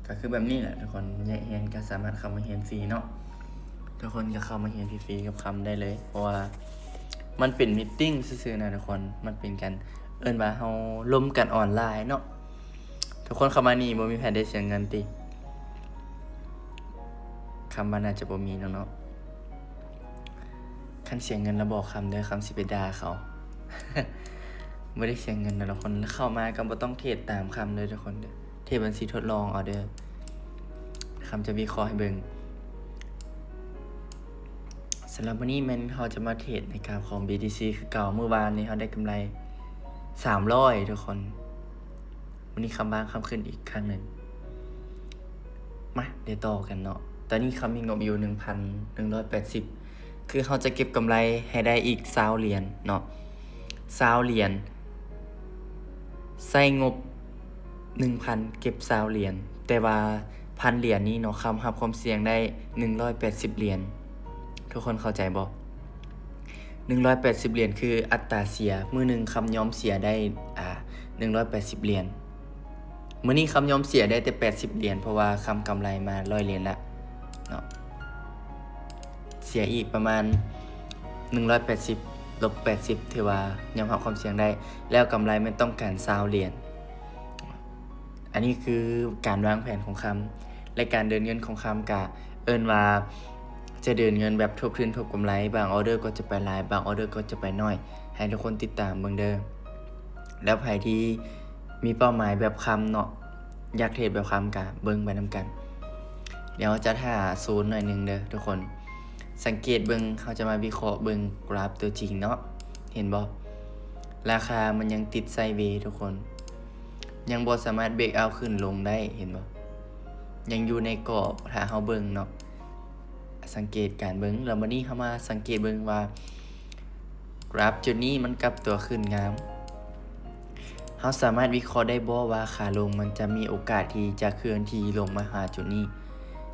ກໍຄືແບບນີ້ແຫຼະທຸກຄົນ, ຢາກຮຽນກໍສາມາດເຂົ້າມາຮຽນຟຣີເນາະ, ທຸກຄົນກໍເຂົ້າມາຮຽນຟຣີໆກັບຄຳໄດ້ເລີຍ ເພາະວ່າມັນເປັນມີດຕິງຊື່ໆນະທຸກຄົນ, ມັນເປັນການເອີ້ນວ່າເຮົາລົມກັນອອນລາຍເນາະ. ທຸກຄົນເຂົ້າມານີ້ບໍ່ມີໃຜໄດ້ເສຍເງິນຕິ? ຄຳວ່າໜ້າຈະບໍ່ມີແລ້ວເນາະ. ຄັນເສຍເງິນລະບອກຄຳເດີ, ຄຳຊິໄປດ່າເຂົາ. ບໍ່ໄດ້ເສຍເງິນນະທຸກຄົນ, ເຂົ້າມາກໍບໍ່ຕ້ອງເທຣດຕາມຄຳເດີທຸກຄົນເດີ, ເທຣດບັນຊີທົດລອງເອົາເດີ, ຄຳຈະວິເຄາະໃຫ້ເບິ່ງ. ສຳລັບມື້ນີ້ແມ່ນເຮົາຈະມາເທຣດໃນກາຟຂອງ ບີ ທີ ຊີ ຄືເກົ່າ. ມື້ວານນີ້ເຮົາໄດ້ກຳໄລສາມຮ້ອຍທຸກຄົນ, ມື້ນີ້ຄຳວາງຄຳຂຶ້ນອີກຄັ້ງໜຶ່ງ. ມາ ດຽວຕໍ່ກັນເນາະ. ຕອນນີ້ຄຳມີງົບຢູ່ໜຶ່ງພັນໜຶ່ງຮ້ອຍແປດສິບ, ຄືເຮົາຈະເກັບກຳໄລໃຫ້ໄດ້ອີກຊາວຫຼຽນເນາະ, ຊາວຫຼຽນ. ໃຊ້ງົບໜຶ່ງພັນ ເກັບຊາວຫຼຽນ, ແຕ່ວ່າພັນຫຼຽນນີ້ເນາະ, ຄຳຮັບຄວາມສ່ຽງໄດ້ໜຶ່ງຮ້ອຍແປດສິບຫຼຽນ. ທຸກຄົນເຂົ້າໃຈບໍ່? ໜຶ່ງຮ້ອຍແປດສິບຫຼຽນຄືອັດຕາເສຍ, ມື້ໜຶ່ງຄຳຍອມເສຍໄດ້ ອ່າ ໜຶ່ງຮ້ອຍແປດສິບຫຼຽນ. ມື້ນີ້ຄຳຍອມເສຍໄດ້ແຕ່ແປດສິບຫຼຽນ, ເພາະວ່າຄຳກຳໄລມາຮ້ອຍຫຼຽນລະເນາະ, ເສຍອີກປະມານໜຶ່ງຮ້ອຍແປດສິບ ລົບແປດສິບ ຖືວ່າຍອມຮັບຄວາມສ່ຽງໄດ້, ແລ້ວກຳໄລແມ່ນຕ້ອງການຊາວຫຼຽນ. ອັນນີ້ຄືການວາງແຜນຂອງຄຳ ແລະ ການເດີນເງິນຂອງຄຳກະເອີ້ນວ່າຈະເດີນເງິນແບບທົບທຶນທົບກຳໄລ, ບາງອໍເດີກໍຈະໄປຫຼາຍ, ບາງອໍເດີກໍຈະໄປໜ້ອຍ, ໃຫ້ທຸກຄົນຕິດຕາມເບິ່ງເດີ. ແລ້ວໃຜທີ່ມີເປົ້າໝາຍແບບຄຳເນາະ, ຢາກເທຣດແບບຄຳກະເບິ່ງໄປນຳກັນ. ດຽວຈະຖ້າໂຊນໜ້ອຍໜຶ່ງເດີທຸກຄົນ. ສັງເກດເບິ່ງ, ເຮົາຈະມາວິເຄາະເບິ່ງກຣາຟຕົວຈິງເນາະ, ເຫັນບໍ່? ລາຄາມັນຍັງຕິດໄຊເວທຸກຄົນ, ຍັງບໍ່ສາມາດເບຣກເອົາຂຶ້ນລົງໄດ້, ເຫັນບໍ່? ຍັງຢູ່ໃນກອບ, ຖ້າເຮົາເບິ່ງເນາະ, ສັງເກດການເບິ່ງ. ແລ້ວບັດນີ້ເຮົາມາສັງເກດເບິ່ງວ່າ ກຣາຟຈຸດນີ້ມັນກັບຕົວຂຶ້ນງາມ. ເຮົາສາມາດວິເຄາະໄດ້ບໍ່ວ່າຂາລົງມັນຈະມີໂອກາດທີ່ຈະເຄື່ອນທີ່ລົງມາຫາຈຸດນີ້?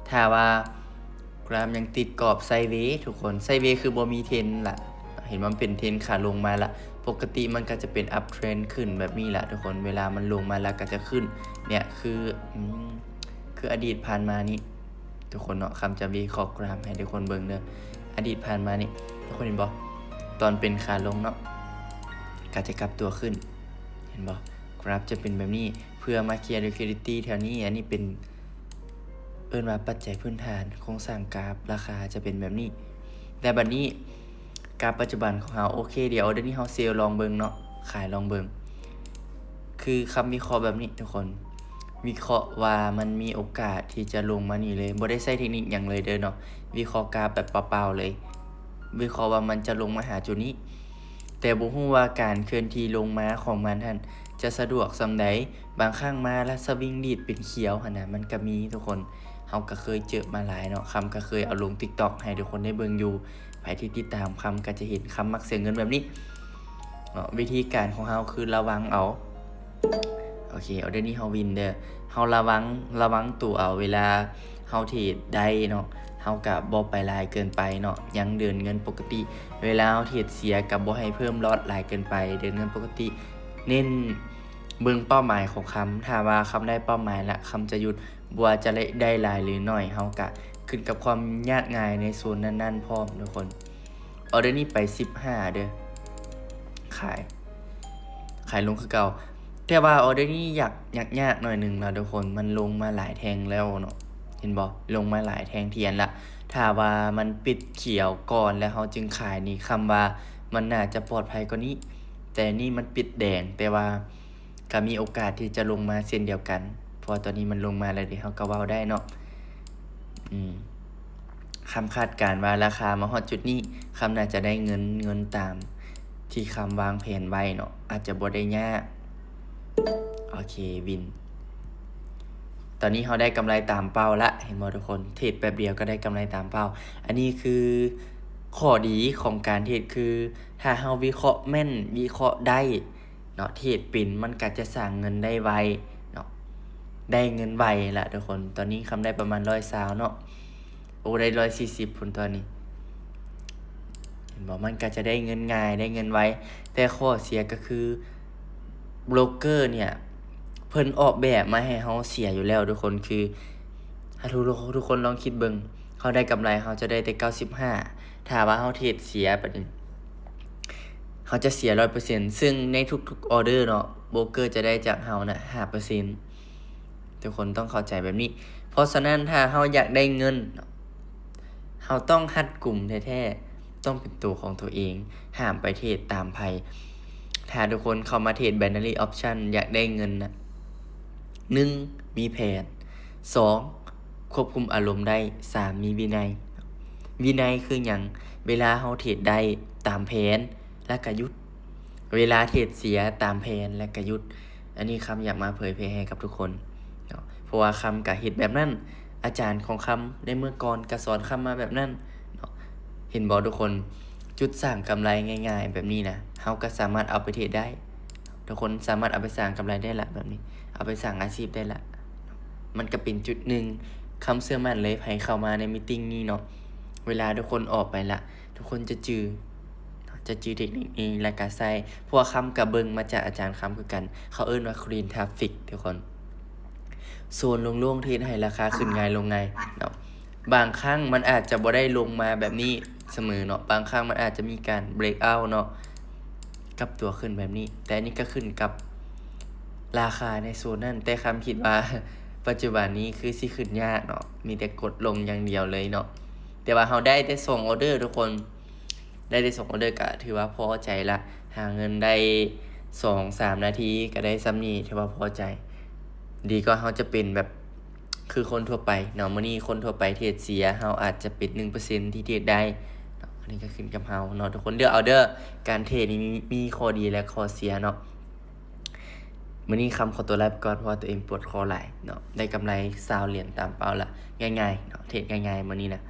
ຖ້າວ່າກຣາຟຍັງຕິດກອບໄຊເວທຸກຄົນ, ໄຊເວຄືບໍ່ມີເທຣນລະ, ເຫັນມັນເປັນເທຣນຂາລົງມາລະ. ປົກກະຕິມັນກໍຈະເປັນອັບເທຣນຂຶ້ນແບບນີ້ລະທຸກຄົນ, ເວລາມັນລົງມາລະກໍຈະຂຶ້ນ. ເນີ້ຍຄື ອືມ ຄືອະດີດຜ່ານມານີ້ ທຸກຄົນເນາະ, ຄຳຈະວິເຄາະກຣາຟໃຫ້ທຸກຄົນເບິ່ງເດີ. ອະດີດຜ່ານມານີ້ ທຸກຄົນເຫັນບໍ່? ຕອນເປັນຂາລົງເນາະ ກໍຈະກັບຕົວຂຶ້ນ, ເຫັນບໍ່? ກຣາຟຈະເປັນແບບນີ້ ເພື່ອມາເຄຍລິຄວິດດິຕີ້ແຖວນີ້. ອັນນີ້ເປັນ ເອີ້ນວ່າປັດໄຈພື້ນຖານ, ໂຄງສ້າງກຣາຟລາຄາຈະເປັນແບບນີ້. ແຕ່ບັດນີ້ ກາຟປັດຈຸບັນຂອງເຮົາ. ໂອເຄ, ດຽວເດີນີ້ເຮົາເຊລລອງເບິ່ງເນາະ, ຂາຍລອງເບິ່ງ. ຄືຄຳວິເຄາະແບບນີ້ທຸກຄົນ, ວິເຄາະວ່າມັນມີໂອກາດທີ່ຈະລົງມານີ້ເລີຍ, ບໍ່ໄດ້ໃຊ້ເທັກນິກຫຍັງເລີຍເດີເນາະ, ວິເຄາະກາຟແບບເປົ່າໆເລີຍ, ວິເຄາະວ່າມັນຈະລົງມາຫາຈຸດນີ້, ແຕ່ບໍ່ຮູ້ວ່າການເຄື່ອນທີ່ລົງມາຂອງມັນຫັ້ນຈະສະດວກສ່ຳໃດ. ບາງຄັ້ງມາລະສະວິງດີດເປັນຂຽວຫັ້ນນະ, ມັນກະມີທຸກຄົນ. ເຮົາກະເຄີຍເຈີມາຫຼາຍເນາະ, ຄຳກະເຄີຍເອົາລົງຕິກຕັອກໃຫ້ທຸກຄົນໄດ້ເບິ່ງຢູ່. ໃຜທີ່ຕິດຕາມຄຳກະຈະເຫັນຄຳມັກເສຍເງິນແບບນີ້ເນາະ. ວິທີການຂອງເຮົາຄືລະວັງເອົາ. ໂອເຄ, ເອົາເດີນີ້ເຮົາວິນເດີ. ເຮົາລະວັງ, ລະວັງໂຕເອົາ, ເວລາເຮົາເທຣດໄດ້ເນາະ, ເຮົາກະບໍ່ໄປຫຼາຍເກີນໄປເນາະ, ຍັງເດີນເງິນປົກກະຕິ. ເວລາເຮົາເທຣດເສຍກະບໍ່ໃຫ້ເພີ່ມລອດຫຼາຍເກີນໄປ, ເດີນເງິນປົກກະຕິ. ເນັ້ນ ເບິ່ງເປົ້າໝາຍຂອງຄຳ, ຖ້າວ່າຄຳໄດ້ເປົ້າໝາຍລະ ຄຳຈະຢຸດ, ບໍ່ວ່າຈະໄດ້ ໄດ້ຫຼາຍຫຼືໜ້ອຍ, ເຮົາກະຂຶ້ນກັບຄວາມຍາກງ່າຍໃນໂຊນນັ້ນໆພ້ອມທຸກຄົນ. ອອເດີນີ້ໄປສິບຫ້າເດີ, ຂາຍ, ຂາຍລົງຄືເກົ່າ. ແຕ່ວ່າອອເດີນີ້ຢາກ ຍາກ ຍາກໜ້ອຍໜຶ່ງລະທຸກຄົນ, ມັນລົງມາຫຼາຍແທ່ງແລ້ວເນາະ, ເຫັນບໍ່? ລົງມາຫຼາຍແທ່ງທຽນລະ. ຖ້າວ່າມັນປິດຂຽວກ່ອນແລ້ວເຮົາຈຶ່ງຂາຍນີ້, ຄຳວ່າມັນໜ້າຈະປອດໄພກວ່ານີ້, ແຕ່ນີ້ມັນປິດແດງ, ແຕ່ວ່າ ກໍມີໂອກາດທີ່ຈະລົງມາເຊັ່ນດຽວກັນ, ເພາະວ່າຕອນນີ້ມັນລົງມາແລ້ວເດ, ເຮົາກໍເວົ້າໄດ້ເນາະ. ອືມ ຄຳຄາດການວ່າລາຄາມາຮອດຈຸດນີ້, ຄຳໜ້າຈະໄດ້ເງິນ, ເງິນຕາມທີ່ຄຳວາງແຜນໄວ້ເນາະ, ອາດຈະບໍ່ໄດ້ຍາກ. ໂອເຄ, ວິນ. ຕອນນີ້ເຮົາໄດ້ກຳໄລຕາມເປົ້າລະ, ເຫັນບໍ່ທຸກຄົນ? ເທຣດແປັບດຽວກໍໄດ້ກຳໄລຕາມເປົ້າ. ອັນນີ້ຄືຂໍ້ດີຂອງການເທຣດ, ຄືຖ້າເຮົາວິເຄາະແມ່ນ, ວິເຄາະໄດ້ ເນາະ, ເທຣດເປັນ ມັນກໍຈະສ້າງເງິນໄດ້ໄວເນາະ, ໄດ້ເງິນໄວລະທຸກຄົນ. ຕອນນີ້ຄຳໄດ້ປະມານຮ້ອຍຊາວເນາະ, ໂອ້ ໄດ້ຮ້ອຍສີ່ສິບພຸ້ນຕອນນີ້, ເຫັນບໍ່? ມັນກໍຈະໄດ້ເງິນງ່າຍ, ໄດ້ເງິນໄວ, ແຕ່ຂໍ້ເສຍກໍຄື ໂບຣກເກີເນ່ຍ ເພິ່ນອອກແບບມາໃຫ້ເຮົາເສຍຢູ່ແລ້ວທຸກຄົນ ຄື ຖ້າທຸກ ທຸກຄົນລອງຄິດເບິ່ງ ເຮົາໄດ້ກຳໄລ ເຮົາຈະໄດ້ແຕ່ເກົ້າສິບຫ້າ ຖ້າວ່າເຮົາເທຣດເສຍ ບາດນີ້ ເຮົາຈະເສຍຮ້ອຍເປີເຊັນ ຊຶ່ງໃນທຸກໆອອເດີເນາະ ໂບຣກເກີຈະໄດ້ຈາກເຮົານະຫ້າເປີເຊັນ ທຸກຄົນຕ້ອງເຂົ້າໃຈແບບນີ້. ເພາະສະນັ້ນ ຖ້າເຮົາຢາກໄດ້ເງິນ ເຮົາຕ້ອງຮັດກຸມແທ້ໆ ຕ້ອງເປັນໂຕຂອງຕົວເອງ ຫ້າມໄປເທຣດຕາມໃຜ. ຖ້າທຸກຄົນເຂົ້າມາເທຣດ binary option ຢາກໄດ້ເງິນນະ ໜຶ່ງ ມີແຜນ ສອງ ຄວບຄຸມອາລົມໄດ້ ສາມ ມີວິໄນ. ວິໄນຄືຫຍັງ? ເວລາເຮົາເທຣດໄດ້ຕາມແຜນ ແລ້ວກະຢຸດ ເວລາເທຣດເສຍຕາມແຜນ ແລ້ວກະຢຸດ. ອັນນີ້ຄຳຢາກມາເຜີຍແຜ່ໃຫ້ກັບທຸກຄົນເນາະ ເພາະວ່າຄຳກະເຮັດແບບນັ້ນ ອາຈານຂອງຄຳໃນເມື່ອກ່ອນກະສອນຄຳມາແບບນັ້ນເນາະ. ເຫັນບໍ່ທຸກຄົນ? ຈຸດສ້າງກຳໄລງ່າຍໆແບບນີ້ນະ ເຮົາກະສາມາດເອົາໄປເທຣດໄດ້. ທຸກຄົນສາມາດເອົາໄປສ້າງກຳໄລໄດ້ລະ ແບບນີ້ ເອົາໄປສ້າງອາຊີບໄດ້ລະ. ມັນກະເປັນຈຸດໜຶ່ງ ຄຳເຊື່ອໝັ້ນເລີຍ ໃຜເຂົ້າມາໃນມີຕິງນີ້ເນາະ ເວລາທຸກຄົນອອກໄປລະ ທຸກຄົນຈະຈື່ ຈະຈື່ເທັກນິກນີ້ ແລ້ວກະໃຊ້ ເພາະວ່າຄຳກະເບິ່ງມາຈາກອາຈານຄຳຄືກັນ ເຂົາເອີ້ນວ່າ clean traffic ທຸກຄົນ. ໂຊນໂລ່ງໆທີ່ເຮັດໃຫ້ລາຄາຂຶ້ນງ່າຍລົງງ່າຍເນາະ ບາງຄັ້ງມັນອາດຈະບໍ່ໄດ້ລົງມາແບບນີ້ສະເໝີເນາະ ບາງຄັ້ງມັນອາດຈະມີການ breakout ເນາະ ກັບຕົວຂຶ້ນແບບນີ້ ແຕ່ອັນນີ້ກະຂຶ້ນກັບລາຄາໃນໂຊນນັ້ນ. ແຕ່ຄຳຄິດວ່າປັດຈຸບັນນີ້ຄືຊິຂຶ້ນຍາກເນາະ ມີແຕ່ກົດລົງຢ່າງດຽວເລີຍເນາະ. ແຕ່ວ່າເຮົາໄດ້ແຕ່ສອງອອເດີທຸກຄົນ ໄດ້ແຕ່ສອງອອເດີກະຖືວ່າພໍໃຈລະ ຫາເງິນໄດ້ສອງສາມນາທີກະໄດ້ສ່ຳນີ້ ຖືວ່າພໍໃຈ ດີກວ່າເຮົາຈະເປັນແບບຄືຄົນທົ່ວໄປເນາະ. ມື້ນີ້ຄົນທົ່ວໄປເທຣດເສຍ ເຮົາອາດຈະເປັນໜຶ່ງເປີເຊັນທີ່ເທຣດໄດ້ເນາະ. ອັນນີ້ກະຂຶ້ນກັບເຮົາເນາະ ທຸກຄົນເລືອກເອົາເດີ. ການເທຣດນີ້ມີ ມີຂໍ້ດີ ແລະ ຂໍ້ເສຍເນາະ. ມື້ນີ້ຄຳຂໍຕົວລາໄປກ່ອນ ເພາະວ່າຕົວເອງປວດຄໍຫຼາຍເນາະ. ໄດ້ກຳໄລຊາວຫຼຽນຕາມເປົ້າລະ ງ່າຍໆເນາະ ເທຣດງ່າຍໆມື້ນີ້ນະ.